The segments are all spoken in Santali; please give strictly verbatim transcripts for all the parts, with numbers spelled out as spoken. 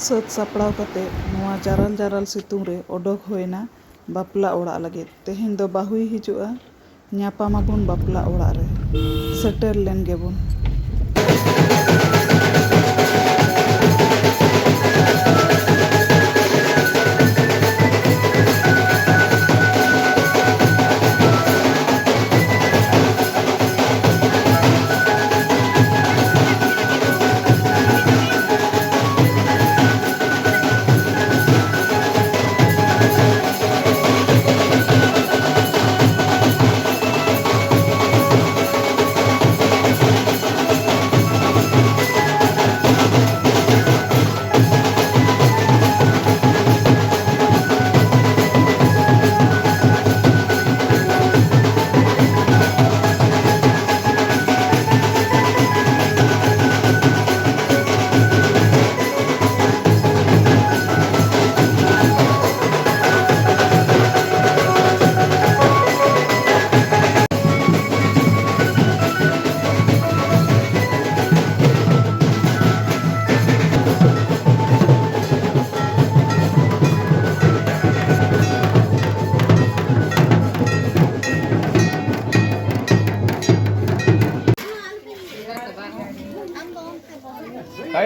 ᱥᱟᱹᱛ ᱥᱟᱯᱲᱟᱣ ᱠᱟᱛᱮ ᱱᱚᱣᱟ ᱡᱟᱨᱟᱞ ᱡᱟᱨᱟᱞ ᱥᱤᱛᱩᱝ ᱨᱮ ᱚᱰᱚᱠ ᱦᱩᱭᱱᱟ ᱵᱟᱯᱞᱟ ᱚᱲᱟᱜ ᱞᱟᱹᱜᱤᱫ᱾ ᱛᱮᱦᱮᱧ ᱫᱚ ᱵᱟᱹᱦᱩᱭ ᱦᱤᱡᱩᱜᱼᱟ, ᱧᱟᱯᱟᱢ ᱟᱵᱚᱱ ᱵᱟᱯᱞᱟ ᱚᱲᱟᱜ ᱨᱮ᱾ ᱥᱮᱴᱮᱨ ᱞᱮᱱ ᱜᱮᱵᱚᱱ᱾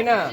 ᱦᱩᱭᱱᱟ᱾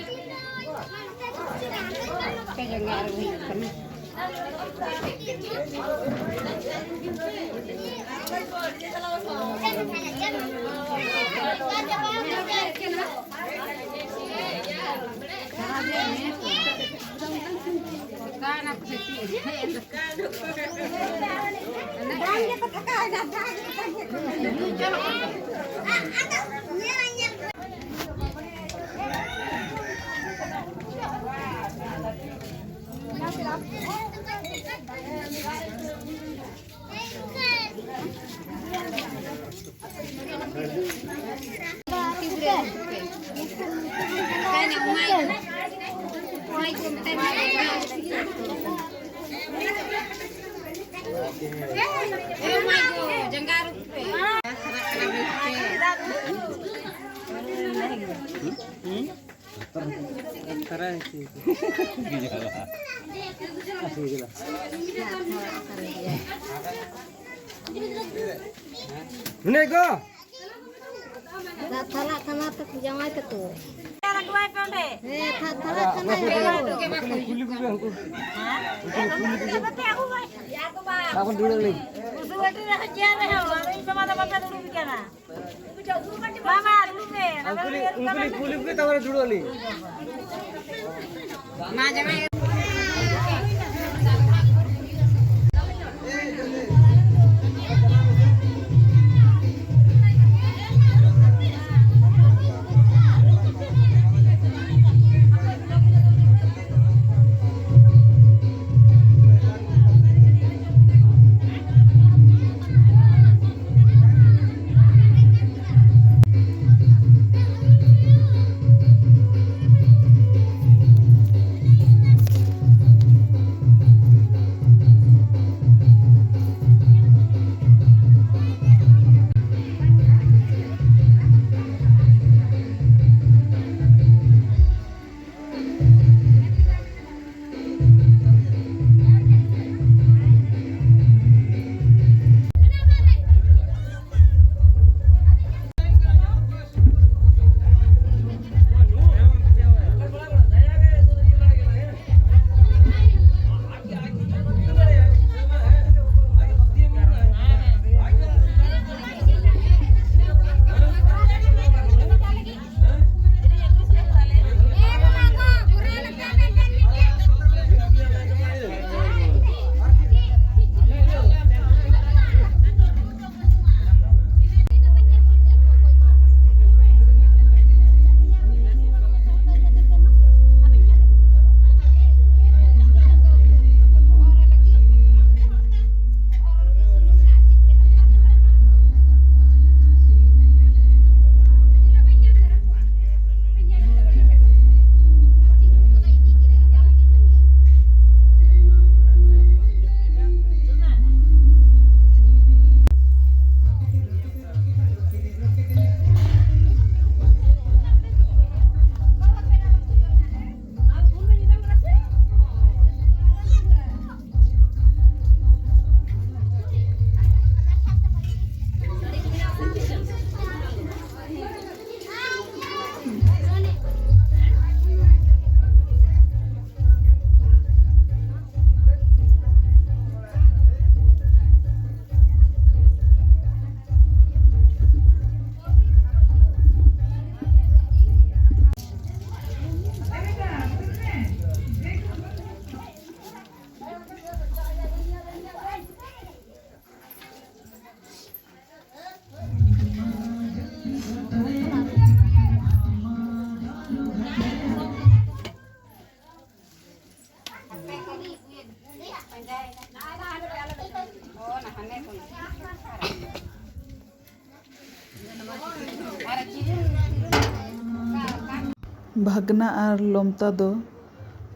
ᱢᱮᱱᱟᱭ ᱠᱚ? ᱫᱟᱜ ᱛᱷᱟᱞᱟᱜ ᱠᱟᱱᱟ ᱛᱚ ᱡᱟᱶᱟᱭ ᱛᱟᱠᱚ᱾ ᱦᱮᱸ, ᱫᱟᱜ ᱛᱷᱟᱞᱟᱜ ᱠᱟᱱᱟ᱾ ᱠᱩᱞᱤ ᱠᱚᱜᱮ ᱩᱱᱠᱩ᱾ ᱛᱟᱨᱯᱚᱨ ᱫᱩᱲᱩᱵ ᱞᱤᱧ᱾ ᱵᱟᱵᱟ, ᱫᱩᱲᱩᱵ ᱢᱮ᱾ ᱩᱱᱠᱩ ᱞᱤᱧ, ᱩᱱᱠᱩ ᱞᱤᱧ ᱠᱩᱞᱤ ᱠᱚᱜᱮ, ᱛᱟᱨᱯᱚᱨᱮ ᱫᱩᱲᱩᱵ ᱟᱹᱞᱤᱧ᱾ ᱵᱷᱟᱜᱽᱱᱟ ᱟᱨ ᱞᱚᱢᱛᱟ ᱫᱚ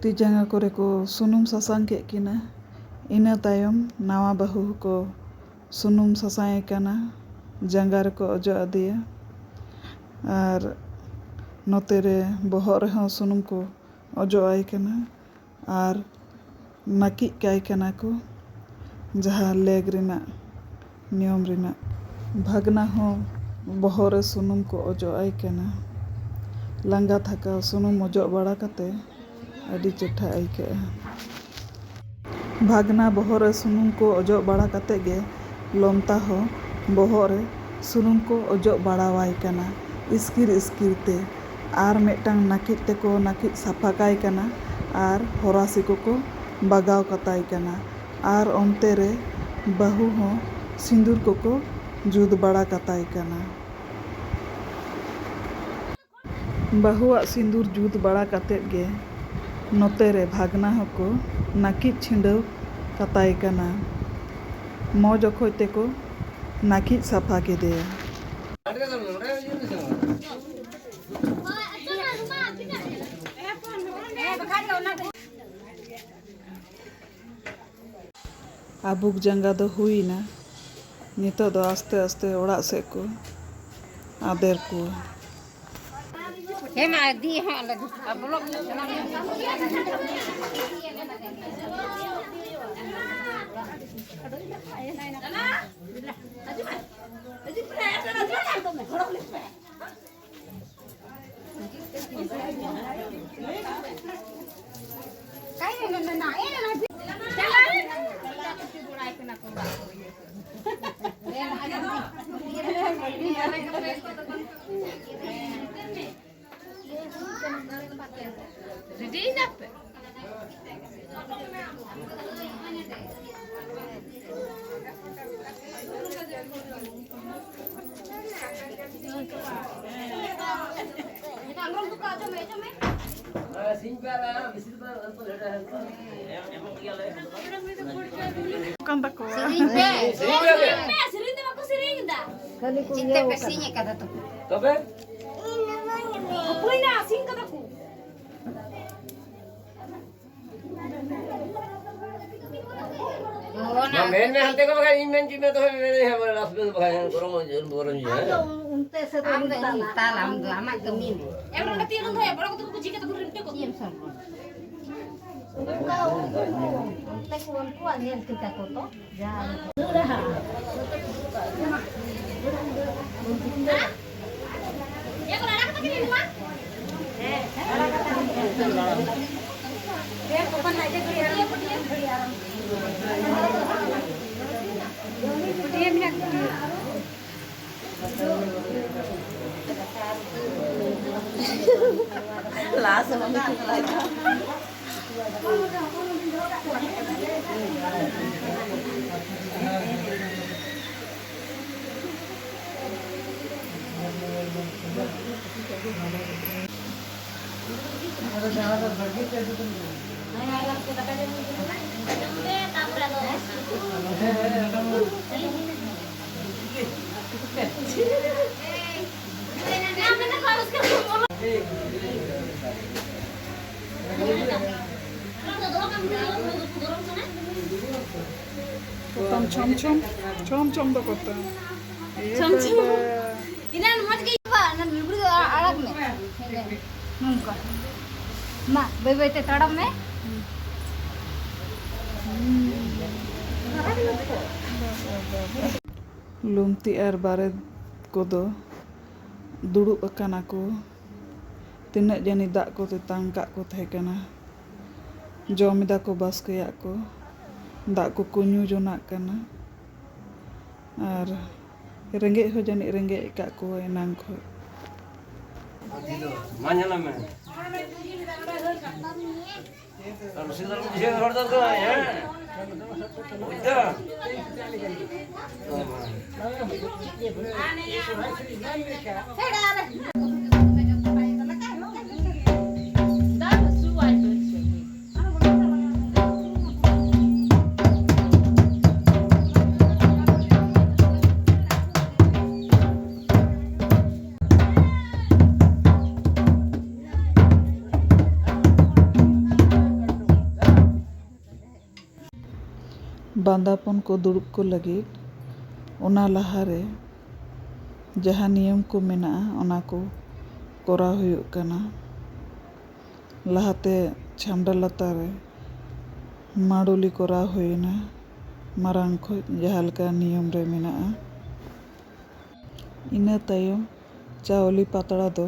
ᱛᱤ ᱡᱟᱸᱜᱟ ᱠᱚᱨᱮ ᱠᱚ ᱥᱩᱱᱩᱢ ᱥᱟᱥᱟᱝ ᱠᱮᱫ ᱠᱤᱱᱟ᱾ ᱤᱱᱟᱹ ᱛᱟᱭᱚᱢ ᱱᱟᱣᱟ ᱵᱟᱹᱦᱩ ᱦᱚᱸᱠᱚ ᱥᱩᱱᱩᱢ ᱥᱟᱥᱟᱝ ᱮ ᱠᱟᱱᱟ ᱡᱟᱸᱜᱟ ᱨᱮᱠᱚ ᱚᱡᱚᱜ ᱟᱫᱮᱭᱟ᱾ ᱟᱨ ᱱᱚᱛᱮ ᱨᱮ ᱵᱚᱦᱚᱜ ᱨᱮᱦᱚᱸ ᱥᱩᱱᱩᱢ ᱠᱚ ᱚᱡᱚᱜ ᱟᱭ ᱠᱟᱱᱟ ᱟᱨ ᱱᱟᱹᱠᱤᱡ ᱠᱟᱭ ᱠᱟᱱᱟ ᱠᱚ, ᱡᱟᱦᱟᱸ ᱞᱮᱜᱽ ᱨᱮᱱᱟᱜ ᱱᱤᱭᱚᱢ ᱨᱮᱱᱟᱜ᱾ ᱵᱷᱟᱜᱽᱱᱟ ᱦᱚᱸ ᱵᱚᱦᱚᱜ ᱨᱮ ᱥᱩᱱᱩᱢ ᱠᱚ ᱚᱡᱚᱜ ᱟᱭ ᱠᱟᱱᱟ᱾ ᱞᱟᱸᱜᱟ ᱛᱷᱟᱠᱟᱣ ᱥᱩᱱᱩᱢ ᱚᱡᱚᱜ ᱵᱟᱲᱟ ᱠᱟᱛᱮ ᱟᱹᱰᱤ ᱪᱮᱴᱷᱟ ᱟᱹᱭᱠᱟᱹᱜᱼᱟ᱾ ᱵᱷᱟᱜᱽᱱᱟ ᱵᱚᱦᱚᱜ ᱨᱮ ᱥᱩᱱᱩᱢ ᱠᱚ ᱚᱡᱚᱜ ᱵᱟᱲᱟ ᱠᱟᱛᱮ ᱜᱮ ᱞᱚᱢᱛᱟ ᱦᱚᱸ ᱵᱚᱦᱚᱜ ᱨᱮ ᱥᱩᱱᱩᱢ ᱠᱚ ᱚᱡᱚᱜ ᱵᱟᱲᱟᱣᱟᱭ ᱠᱟᱱᱟ ᱤᱥᱠᱤᱨ ᱤᱥᱠᱤᱨ ᱛᱮ᱾ ᱟᱨ ᱢᱤᱫᱴᱟᱝ ᱱᱟᱹᱠᱤᱡ ᱛᱮᱠᱚ ᱱᱟᱹᱠᱤᱡ ᱥᱟᱯᱷᱟ ᱠᱟᱭ ᱠᱟᱱᱟ ᱟᱨ ᱦᱚᱨᱟᱥᱤ ᱠᱚᱠᱚ ᱵᱟᱜᱟᱣ ᱠᱟᱛᱟᱭ ᱠᱟᱱᱟ᱾ ᱟᱨ ᱚᱱᱛᱮ ᱨᱮ ᱵᱟᱹᱦᱩ ᱦᱚᱸ ᱥᱤᱸᱫᱩᱨ ᱠᱚᱠᱚ ᱡᱩᱛ ᱵᱟᱲᱟ ᱠᱟᱛᱟᱭ ᱠᱟᱱᱟ᱾ ᱵᱟᱹᱦᱩᱣᱟᱜ ᱥᱤᱸᱫᱩᱨ ᱡᱩᱛ ᱵᱟᱲᱟ ᱠᱟᱛᱮᱫ ᱜᱮ ᱱᱚᱛᱮ ᱨᱮ ᱵᱷᱟᱜᱽᱱᱟ ᱦᱚᱸᱠᱚ ᱱᱟᱹᱠᱤᱡ ᱪᱷᱤᱸᱰᱟᱹᱣ ᱠᱟᱛᱟᱭ ᱠᱟᱱᱟ᱾ ᱢᱚᱡᱽ ᱚᱠᱚᱡ ᱛᱮᱠᱚ ᱱᱟᱹᱠᱤᱡ ᱥᱟᱯᱷᱟ ᱠᱮᱫᱮᱭᱟ᱾ ᱟᱹᱵᱩᱠ ᱡᱟᱸᱜᱟ ᱫᱚ ᱦᱩᱭᱱᱟ᱾ ᱱᱤᱛᱚᱜ ᱫᱚ ᱟᱥᱛᱮ ᱟᱥᱛᱮ ᱚᱲᱟᱜ ᱥᱮᱫ ᱠᱚ ᱟᱫᱮᱨ ᱠᱚᱣᱟ᱾ ᱦᱮᱸ ᱢᱟ, ᱤᱫᱤ ᱦᱟᱸᱜ ᱟᱞᱮ ᱫᱚ᱾ ᱟᱨ ᱵᱚᱞᱚ᱾ ᱨᱮᱰᱤᱭᱮᱱᱟᱯᱮ? ᱠᱟᱱ ᱛᱟᱠᱚᱣᱟ᱾ ᱥᱮᱨᱮᱧ ᱯᱮ᱾ ᱥᱮᱨᱮᱧ ᱯᱮ, ᱥᱮᱨᱮᱧ ᱫᱚ ᱵᱟᱠᱚ ᱥᱮᱨᱮᱧ ᱮᱫᱟ᱾ ᱠᱷᱟᱹᱞᱤ ᱠᱚ ᱪᱮᱫ ᱤᱭᱟᱹ ᱛᱮᱯᱮ ᱠᱟᱫᱟ᱾ ᱥᱮᱨᱮᱧ ᱟᱠᱟᱫᱟ ᱛᱚᱵᱮ? ᱛᱚᱵᱮ? ᱦᱟᱹᱯᱟᱹᱭ ᱱᱟ, ᱥᱮᱨᱮᱧ ᱠᱟᱫᱟ ᱠᱚ᱾ ᱢᱮᱱ ᱢᱮ ᱦᱟᱱᱛᱮ ᱠᱚ ᱵᱟᱠᱷᱟᱱ ᱤᱧ ᱢᱮᱱ ᱠᱮᱫ ᱢᱮ ᱛᱚᱵᱮ ᱢᱮᱱ ᱦᱮᱸ ᱵᱚᱞᱮ ᱨᱟᱥ ᱢᱮᱱ ᱵᱟᱠᱷᱟᱱ ᱜᱚᱨᱚᱢ ᱡᱳᱨ ᱜᱚᱨᱚᱢ ᱡᱳᱨ᱾ ᱟᱢ ᱫᱚ ᱤᱧ ᱛᱟᱞ, ᱟᱢ ᱫᱚ ᱟᱢᱟᱜ ᱠᱟᱹᱢᱤ ᱢᱮ᱾ ᱮᱢ ᱨᱚᱲ ᱠᱟᱛᱮ ᱟᱞᱚᱢ ᱫᱚᱦᱚᱭᱟ, ᱵᱚᱲᱚ ᱠᱚᱫᱚ ᱠᱚ ᱪᱤᱠᱟᱹ ᱛᱮᱠᱚ ᱨᱤᱱᱴᱟᱹ ᱠᱚ? ᱪᱮᱫ ᱮᱢ ᱥᱟᱵ ᱠᱚᱣᱟ? ᱚᱱᱛᱮ ᱠᱚ ᱩᱱᱠᱩᱣᱟᱜ ᱧᱮᱞ ᱴᱷᱤᱠ ᱟᱠᱚ ᱛᱚ᱾ ᱡᱟᱦᱟᱸ ᱞᱟᱦᱟ ᱥᱮᱫ ᱵᱟᱝ ᱪᱟᱞᱟᱜ ᱠᱟᱱᱟ᱾ ᱠᱚᱛᱟᱢ ᱪᱷᱚᱢ ᱪᱷᱚᱢ, ᱪᱷᱚᱢ ᱪᱷᱚᱢ ᱫᱚ ᱠᱚᱛᱟᱢ᱾ ᱮ ᱪᱷᱚᱢ ᱪᱷᱚᱢ᱾ ᱵᱟᱵᱟ᱾ ᱮᱱᱟᱱ ᱢᱚᱡᱽ ᱜᱮ ᱤᱭᱟᱹᱜᱼᱟ, ᱚᱱᱟ ᱞᱩᱜᱽᱲᱤ ᱫᱚ ᱟ-, ᱟᱲᱟᱜ ᱢᱮ᱾ ᱱᱚᱝᱠᱟ᱾ ᱢᱟ, ᱵᱟᱹᱭ ᱵᱟᱹᱭ ᱛᱮ ᱛᱟᱲᱟᱢ ᱢᱮ᱾ ᱞᱩᱢᱛᱤ ᱟᱨ ᱵᱟᱨᱮᱛ ᱠᱚᱫᱚ ᱫᱩᱲᱩᱵ ᱟᱠᱟᱱᱟ ᱠᱚ᱾ ᱛᱤᱱᱟᱹᱜ ᱡᱟᱹᱱᱤᱡ ᱫᱟᱜ ᱠᱚ ᱛᱮᱛᱟᱝ ᱠᱟᱜ ᱠᱚ ᱛᱟᱦᱮᱸ ᱠᱟᱱᱟ᱾ ᱡᱚᱢ ᱮᱫᱟ ᱠᱚ, ᱵᱟᱥᱠᱮᱭᱟᱜ ᱠᱚ, ᱫᱟᱜ ᱠᱚᱠᱚ ᱧᱩ ᱡᱚᱱᱟᱜ ᱠᱟᱱᱟ᱾ ᱟᱨ ᱨᱮᱸᱜᱮᱡ ᱦᱚᱸ ᱡᱟᱹᱱᱤᱡ ᱨᱮᱸᱜᱮᱡ ᱟᱠᱟᱫ ᱠᱚᱣᱟ ᱮᱱᱟᱝ ᱠᱷᱚᱱ᱾ ᱢᱟ ᱧᱮᱞ ᱢᱮ᱾ ᱟᱨ ᱨᱩᱥᱤᱠᱟ ᱫᱚ ᱵᱩᱡᱷᱟᱹᱣ ᱦᱚᱲ ᱫᱚ ᱠᱟᱱᱟᱭ, ᱦᱮᱸ? ᱵᱩᱡᱽ ᱫᱟᱢ? ᱵᱟᱸᱫᱟᱯᱚᱱ ᱠᱚ ᱫᱩᱲᱩᱵ ᱠᱚ ᱞᱟᱹᱜᱤᱫ ᱚᱱᱟ ᱞᱟᱦᱟᱨᱮ ᱡᱟᱦᱟᱸ ᱱᱤᱭᱚᱢ ᱠᱚ ᱢᱮᱱᱟᱜᱼᱟ, ᱚᱱᱟ ᱠᱚ ᱠᱚᱨᱟᱣ ᱦᱩᱭᱩᱜ ᱠᱟᱱᱟ᱾ ᱞᱟᱦᱟᱛᱮ ᱪᱷᱟᱢᱰᱟ ᱞᱟᱛᱟᱨ ᱨᱮ ᱢᱟᱲᱩᱞᱤ ᱠᱚᱨᱟᱣ ᱦᱩᱭᱮᱱᱟ, ᱢᱟᱨᱟᱝ ᱠᱷᱚᱡ ᱡᱟᱦᱟᱸ ᱞᱮᱠᱟ ᱱᱤᱭᱚᱢ ᱨᱮ ᱢᱮᱱᱟᱜᱼᱟ᱾ ᱤᱱᱟᱹ ᱛᱟᱭᱚᱢ ᱪᱟᱣᱞᱮ ᱯᱟᱛᱲᱟ ᱫᱚ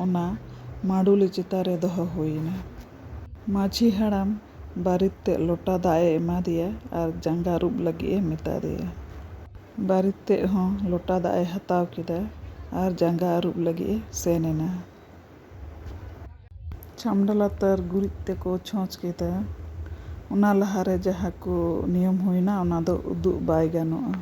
ᱚᱱᱟ ᱢᱟᱰᱩᱞᱤ ᱪᱮᱛᱟᱱ ᱨᱮ ᱫᱚᱦᱚ ᱦᱩᱭ ᱮᱱᱟ᱾ ᱢᱟᱹᱡᱷᱤ ᱦᱟᱲᱟᱢ ᱵᱟᱨᱮᱛ ᱛᱮᱫ ᱞᱚᱴᱟ ᱫᱟᱜ ᱮ ᱮᱢᱟᱫᱮᱭᱟ ᱟᱨ ᱡᱟᱸᱜᱟ ᱟᱹᱨᱩᱵ ᱞᱟᱹᱜᱤᱫ ᱮ ᱢᱮᱛᱟ ᱫᱮᱭᱟ᱾ ᱵᱟᱨᱮᱛ ᱛᱮᱫ ᱦᱚᱸ ᱞᱚᱴᱟ ᱫᱟᱜ ᱮ ᱦᱟᱛᱟᱣ ᱠᱮᱫᱟ ᱟᱨ ᱡᱟᱸᱜᱟ ᱟᱹᱨᱩᱵ ᱞᱟᱹᱜᱤᱫ ᱮ ᱥᱮᱱ ᱮᱱᱟ᱾ ᱪᱷᱟᱢᱰᱟ ᱞᱟᱛᱟᱨ ᱜᱩᱨᱤᱡ ᱛᱮᱠᱚ ᱪᱷᱚᱸᱪ ᱠᱮᱫᱟ᱾ ᱚᱱᱟ ᱞᱟᱦᱟᱨᱮ ᱡᱟᱦᱟᱸ ᱠᱚ ᱱᱤᱭᱚᱢ ᱦᱩᱭᱱᱟ, ᱚᱱᱟ ᱫᱚ ᱩᱫᱩᱜ ᱵᱟᱭ ᱜᱟᱱᱚᱜᱼᱟ᱾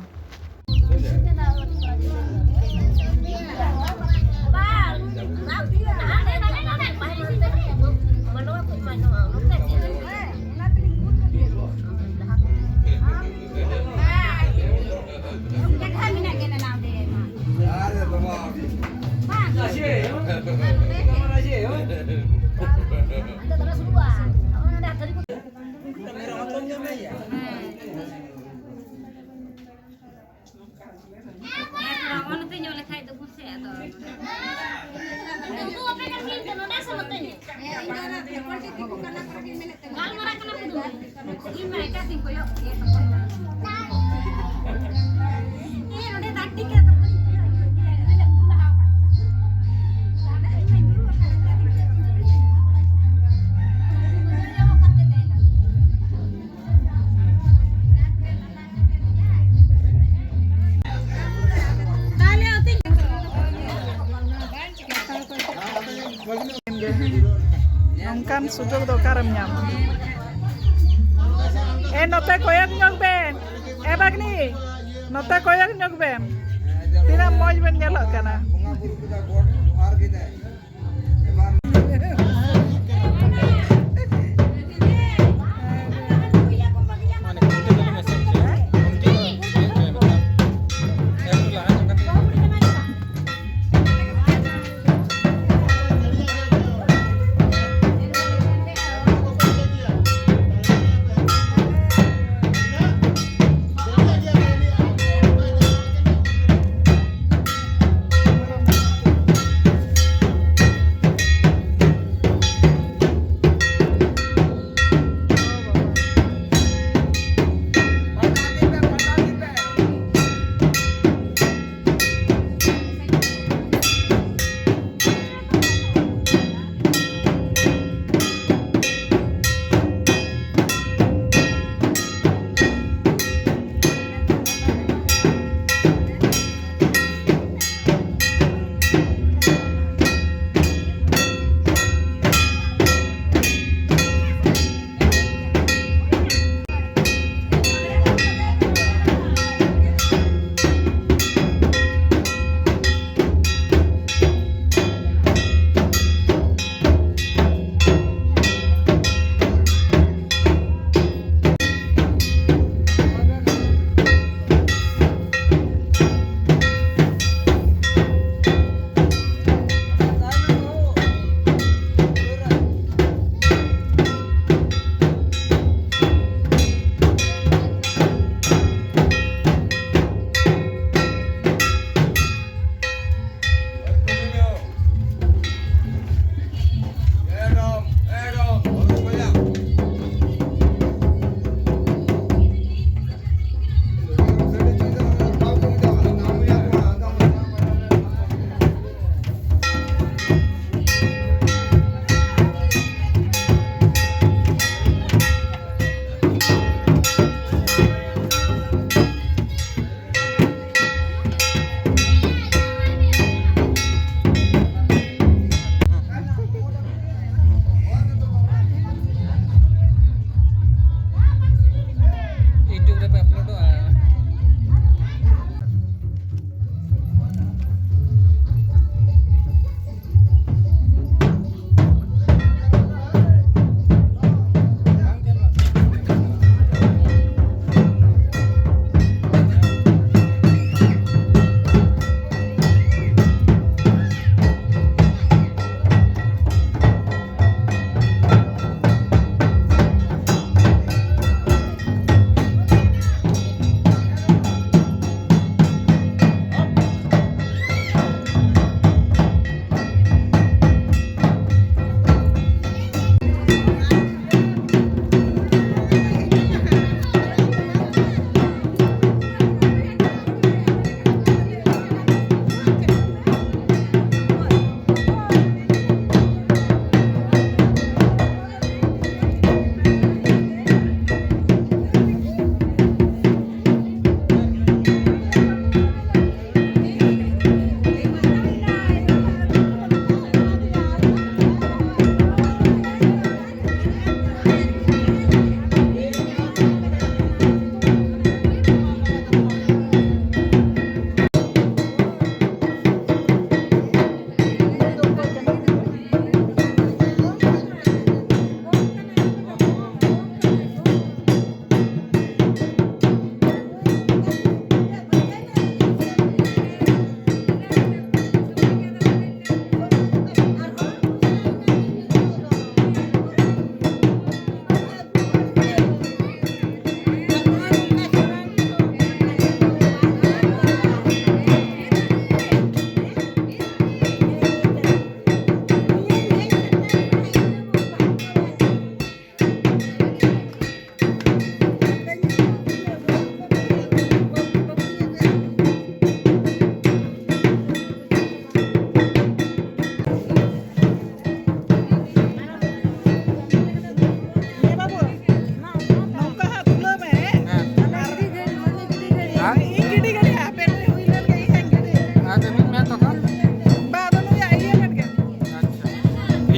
ᱦᱮᱸ, ᱛᱷᱚᱲᱟ ᱚᱱᱛᱮ ᱧᱚᱜ ᱞᱮᱠᱷᱟᱡ ᱫᱚ ᱵᱩᱡᱽ ᱥᱮ ᱟᱫᱚ᱾ ᱩᱱᱠᱩ ᱟᱯᱮ ᱠᱟᱱ ᱜᱮᱭᱟ ᱛᱚ, ᱱᱚᱰᱮ ᱥᱮ ᱱᱚᱛᱮ ᱧᱚᱜ? ᱜᱟᱞᱢᱟᱨᱟᱜ ᱠᱟᱱᱟ ᱠᱚ ᱫᱩᱲᱩᱵ᱾ ᱤᱧ ᱢᱟ ᱮᱴᱟᱜ ᱥᱮᱫ ᱠᱚᱭᱚᱜ ᱠᱮᱫ ᱜᱮ ᱛᱚᱠᱷᱚᱱ ᱢᱟ᱾ ᱦᱮᱸ, ᱱᱚᱰᱮ ᱫᱟᱜ ᱴᱷᱤᱠ ᱜᱮᱭᱟ, ᱛᱚᱠᱷᱚᱱ ᱤᱧ ᱠᱚᱭᱚᱜ ᱠᱮᱫ ᱜᱮ᱾ ᱟᱫᱚ ᱤᱧ ᱢᱟᱧ ᱫᱩᱲᱩᱵ ᱟᱠᱟᱱᱟ᱾ ᱱᱚᱝᱠᱟᱱ ᱥᱩᱡᱳᱜᱽ ᱫᱚ ᱚᱠᱟᱨᱮᱢ ᱧᱟᱢᱟ? ᱮ, ᱱᱚᱛᱮ ᱠᱚᱭᱚᱜ ᱧᱚᱜ ᱵᱮᱱ᱾ ᱮ ᱵᱟᱜᱽᱱᱤ, ᱱᱚᱛᱮ ᱠᱚᱭᱚᱜ ᱧᱚᱜ ᱵᱮᱱ᱾ ᱛᱤᱱᱟᱹᱜ ᱢᱚᱡᱽ ᱵᱮᱱ ᱧᱮᱞᱚᱜ ᱠᱟᱱᱟ᱾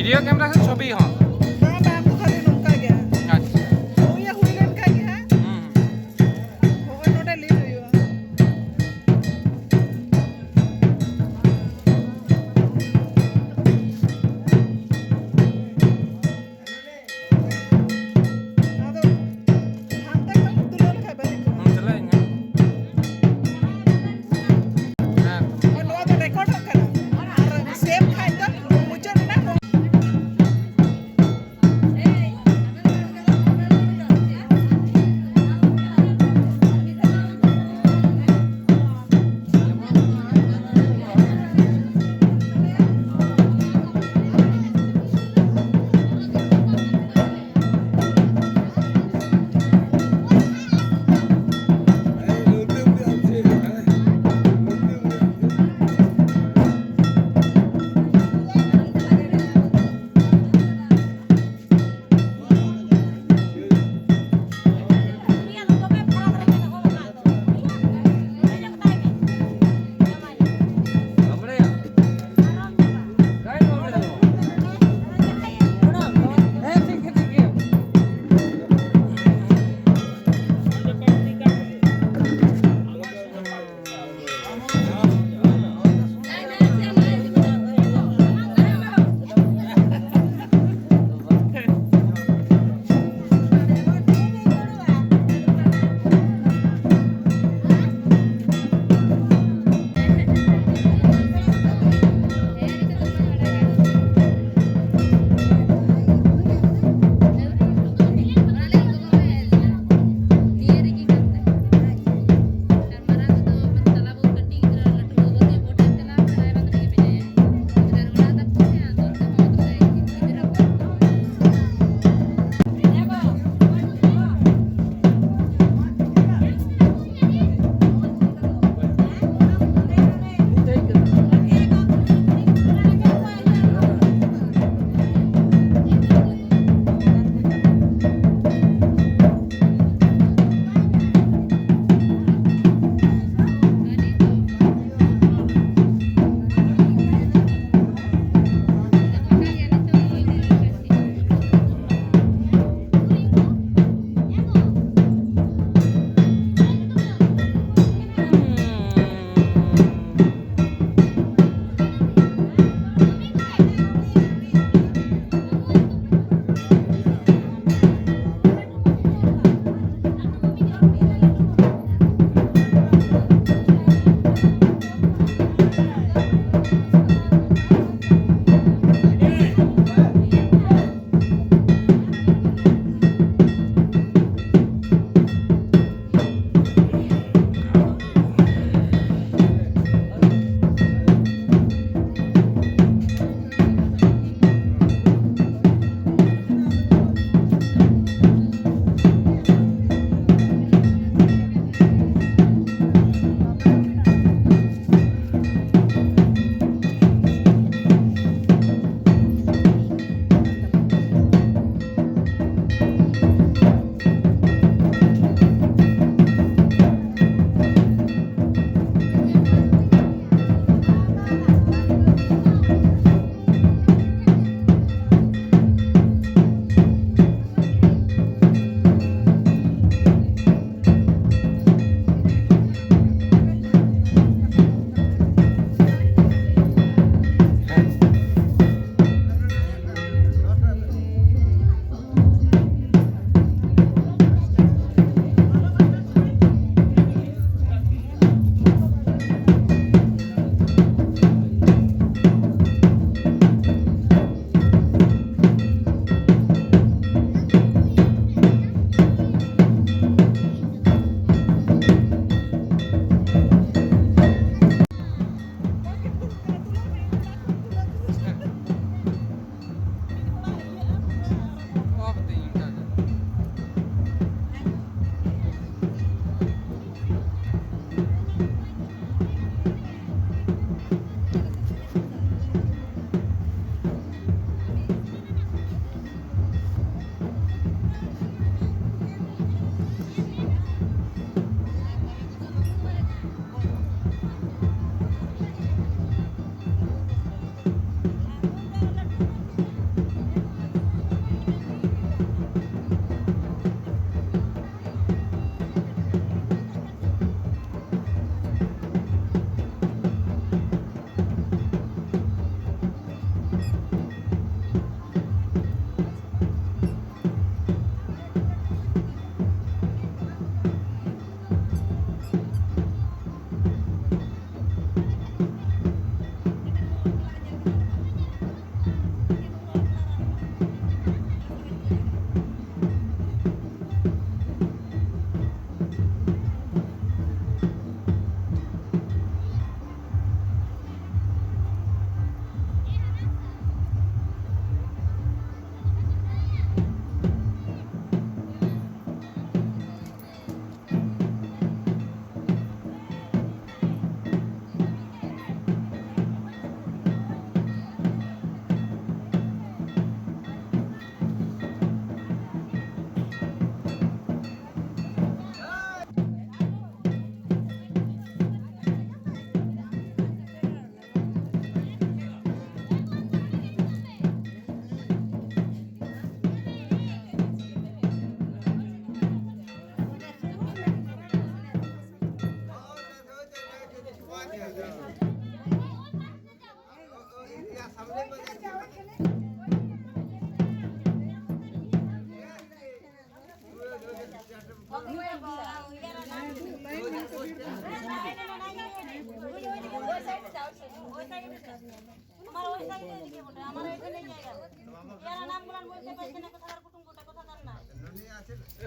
ᱵᱷᱤᱰᱤᱭᱳ ᱠᱮᱢᱮᱨᱟ ᱥᱮ ᱪᱷᱚᱵᱤ ᱦᱚᱸ? ᱵᱟᱝ, ᱵᱟᱝ, ᱟᱢ ᱫᱚ ᱠᱷᱟᱹᱞᱤ ᱱᱚᱝᱠᱟ ᱜᱮ᱾ ᱟᱪᱪᱷᱟ᱾ ᱦᱩᱭ, ᱦᱩᱭ ᱞᱮᱱ ᱠᱷᱟᱱ ᱜᱮ ᱦᱟᱸᱜ᱾ ᱦᱩᱸ, ᱦᱩᱸ᱾ ᱦᱚᱸᱜᱼᱚᱭ ᱱᱚᱰᱮ ᱞᱤᱱ ᱦᱩᱭᱩᱜᱼᱟ᱾ ᱟᱫᱚ ᱦᱟᱱᱛᱮ ᱠᱷᱚᱱ ᱛᱩᱞᱟᱹᱣ ᱞᱮᱠᱷᱟᱱ ᱵᱟᱹᱧ ᱟᱹᱭᱠᱟᱹᱣᱟ᱾ ᱦᱩᱸ, ᱪᱟᱞᱟᱜ ᱟᱹᱧ ᱦᱟᱸᱜ᱾ ᱦᱮᱸ᱾ ᱱᱚᱣᱟ ᱫᱚ ᱨᱮᱠᱚᱨᱰᱚᱜ ᱠᱟᱱᱟ᱾ ᱟᱨ ᱥᱮᱵᱷ ᱠᱷᱟᱡ ᱫᱚ ᱢᱩᱪᱟᱹᱫ ᱮᱱᱟ᱾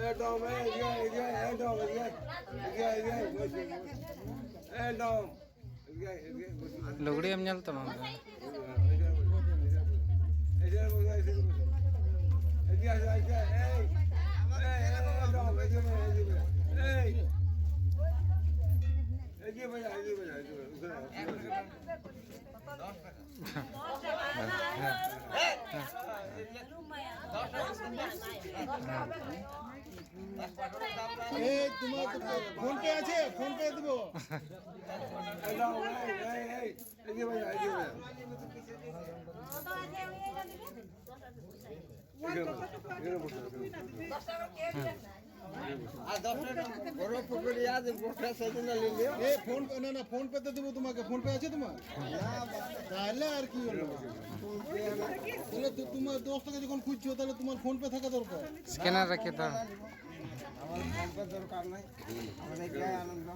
একদম, এই, এই, এই, এই, একদম, এই, এই, এই, এই, একদম। ᱞᱩᱜᱽᱲᱤ ᱮᱢ ᱧᱮᱞ ᱛᱟᱢᱟ ᱟᱢ ᱫᱚ᱾ এই, তোমার ফোন পে আছে? ফোন পে দেবো। আর দশ টাকা বড় পুকুরি আছে, গোটা সেদিন নিয়ে নিও। এ, ফোন, না, না, ফোন পে তে দেবো তোমাকে। ফোন পে আছে তোমার? তাহলে আর কি হলো? তাহলে তো তোমার দশ টাকা যখন খুঁজছো, তাহলে তোমার ফোন পে থাকা দরকার। স্ক্যানার রেখে দাও। আমার ফোন পে দরকার নাই। আমাদের কি আনন্দ?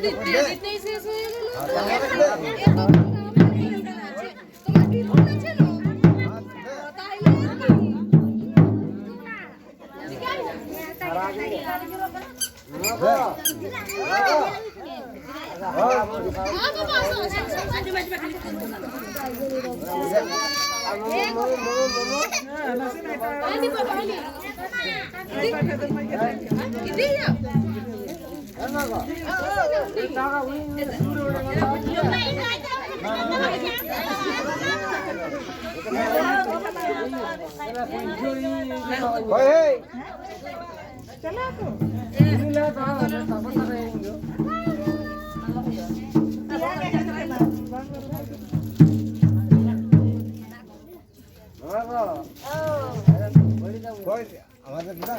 ᱮᱛᱱᱮ ᱥᱮᱥ ᱦᱩᱭ ᱜᱮᱞᱚ। ᱮᱛᱚ ᱵᱷᱟᱜᱮ ᱞᱟᱜᱟᱜ ᱠᱟᱱᱟ, ᱪᱮᱫ? তোমার কি মনে ছিল? তাই না?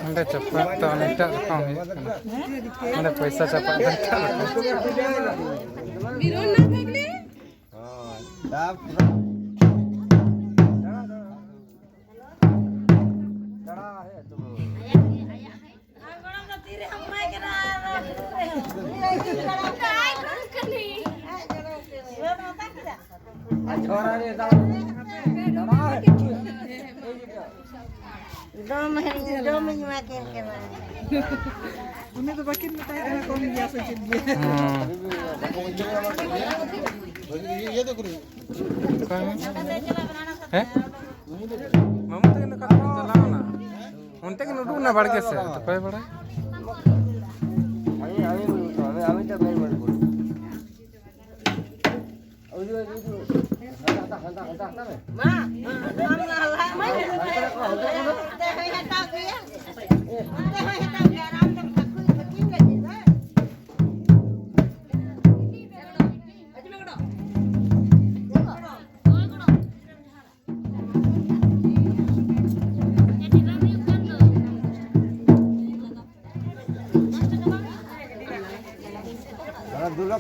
ᱚᱸᱰᱮ ᱪᱟᱯᱟᱫ ᱫᱚ ᱚᱱᱮ ᱮᱴᱟᱜ ᱨᱚᱠᱚᱢ ᱦᱩᱭᱩᱜ ᱠᱟᱱᱟ᱾ ᱚᱸᱰᱮ ᱯᱚᱭᱥᱟ ᱪᱟᱯᱟᱫ ᱫᱚ ᱮᱴᱟᱜ ᱨᱚᱠᱚᱢ᱾ ᱫᱚᱢ ᱦᱮ-, ᱫᱚᱢ ᱤᱧ ᱮᱢᱟ ᱠᱤᱱ ᱠᱟᱱᱟ᱾ ᱩᱱᱤ ᱫᱚ ᱵᱟᱹᱠᱤᱱ ᱢᱮᱛᱟᱭ ᱠᱟᱱᱟ ᱠᱚᱢ ᱜᱮᱭᱟ ᱥᱮ ᱪᱮᱫ ᱜᱮᱭᱟ᱾ ᱦᱮᱸ᱾ ᱚᱠᱚᱭ ᱢᱮ? ᱦᱮᱸ? ᱢᱟᱢᱩ ᱛᱟᱹᱠᱤᱱ ᱫᱚ ᱚᱠᱟ ᱥᱮᱫ ᱠᱤᱱ ᱪᱟᱞᱟᱣ ᱮᱱᱟ? ᱚᱱᱛᱮ ᱠᱤᱱ ᱩᱰᱩᱠ ᱮᱱᱟ ᱵᱟᱲᱜᱮ ᱥᱮᱫ, ᱚᱠᱚᱭ ᱵᱟᱲᱟᱭ?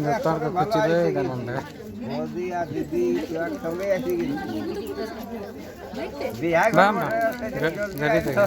ᱡᱚᱛᱚ ᱦᱚᱲ ᱜᱮᱠᱚ ᱪᱤᱨᱟᱹᱭᱮᱫᱟ ᱱᱚᱰᱮ᱾ ᱢᱳᱫᱤ ᱟᱨ ᱫᱤᱫᱤ ᱮᱠ ᱥᱚᱸᱜᱮ ᱮᱥᱮ ᱜᱮ᱾ ᱵᱟᱝ, ᱵᱟᱝ᱾ ᱜᱟ-, ᱜᱟᱹᱰᱤ ᱛᱮᱜᱮ᱾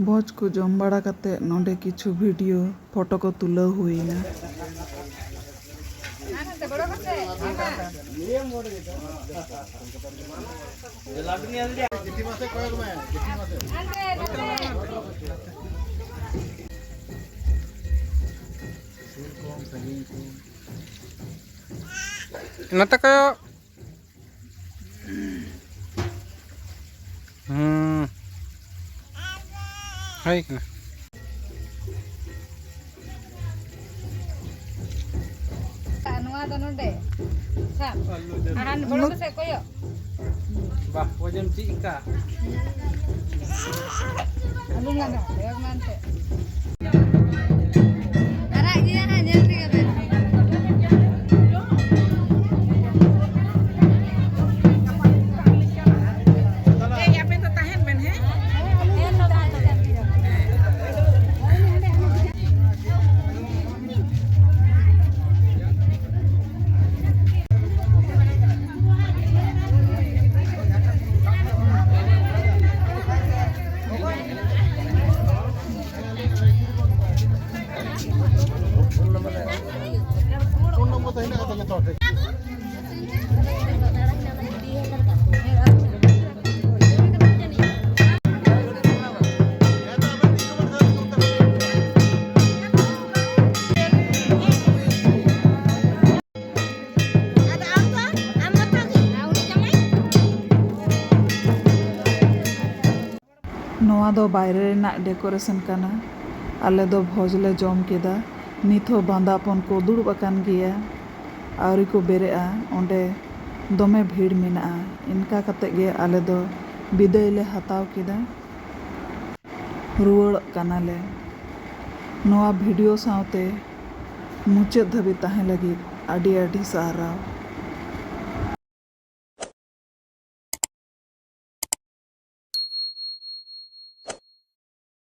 ᱵᱷᱚᱡᱽ ᱠᱚ ᱡᱚᱢ ᱵᱟᱲᱟ ᱠᱟᱛᱮ ᱱᱚᱰᱮ ᱠᱤᱪᱷᱩ ᱵᱷᱤᱰᱤᱭᱳ, ᱯᱷᱳᱴᱳ ᱠᱚ ᱛᱩᱞᱟᱹᱣ ᱦᱩᱭ ᱮᱱᱟ᱾ ᱱᱚᱛᱮ ᱠᱚᱭᱚᱜ᱾ ᱦᱩᱸ᱾ ᱦᱩᱭ ᱠᱟᱱᱟ᱾ ᱱᱚᱣᱟ ᱫᱚ ᱱᱚᱰᱮ᱾ ᱥᱟᱵ᱾ ᱟᱦᱟᱱ ᱵᱚᱲᱚ ᱠᱚ ᱥᱮ ᱠᱚᱭᱚᱜ᱾ ᱵᱟᱦ, ᱵᱚᱡᱮᱢ ᱪᱮᱫ ᱠᱟ? ᱟᱞᱚᱢ ᱞᱟᱸᱫᱟ, ᱠᱚᱭᱚᱜ ᱢᱮ ᱮᱱᱛᱮ᱾ ᱟᱨᱟᱜ ᱜᱮᱭᱟ ᱦᱟᱸᱜ, ᱧᱮᱞ ᱴᱷᱤᱠ ᱟᱵᱮᱱ᱾ ᱮᱭ, ᱟᱯᱮ ᱫᱚ ᱛᱟᱦᱮᱱ ᱵᱮᱱ, ᱦᱮᱸ? ᱱᱚᱣᱟ ᱫᱚ ᱵᱟᱭᱨᱮ ᱨᱮᱱᱟᱜ decoration ᱠᱟᱱᱟ᱾ ᱟᱞᱮ ᱫᱚ ᱵᱷᱚᱡᱽ ᱞᱮ ᱡᱚᱢ ᱠᱮᱫᱟ᱾ ᱱᱤᱛ ᱦᱚᱸ ᱵᱟᱸᱫᱟᱯᱚᱱ ᱠᱚ ᱫᱩᱲᱩᱵ ᱟᱠᱟᱱ ᱜᱮᱭᱟ, ᱟᱹᱣᱨᱤ ᱠᱚ ᱵᱮᱨᱮᱜᱼᱟ᱾ ᱚᱸᱰᱮ ᱫᱚᱢᱮ ᱵᱷᱤᱲ ᱢᱮᱱᱟᱜᱼᱟ᱾ ᱤᱱᱠᱟ ᱠᱟᱛᱮ ᱜᱮ ᱟᱞᱮ ᱫᱚ ᱵᱤᱫᱟᱹᱭ ᱞᱮ ᱦᱟᱛᱟᱣ ᱠᱮᱫᱟ᱾ ᱨᱩᱣᱟᱹᱲᱚᱜ ᱠᱟᱱᱟᱞᱮ᱾ ᱱᱚᱣᱟ ᱵᱷᱤᱰᱤᱭᱳ ᱥᱟᱶᱛᱮ ᱢᱩᱪᱟᱹᱫ ᱫᱷᱟᱹᱵᱤᱡ ᱛᱟᱦᱮᱸ ᱞᱟᱹᱜᱤᱫ ᱟᱹᱰᱤ ᱟᱹᱰᱤ ᱥᱟᱨᱦᱟᱣ᱾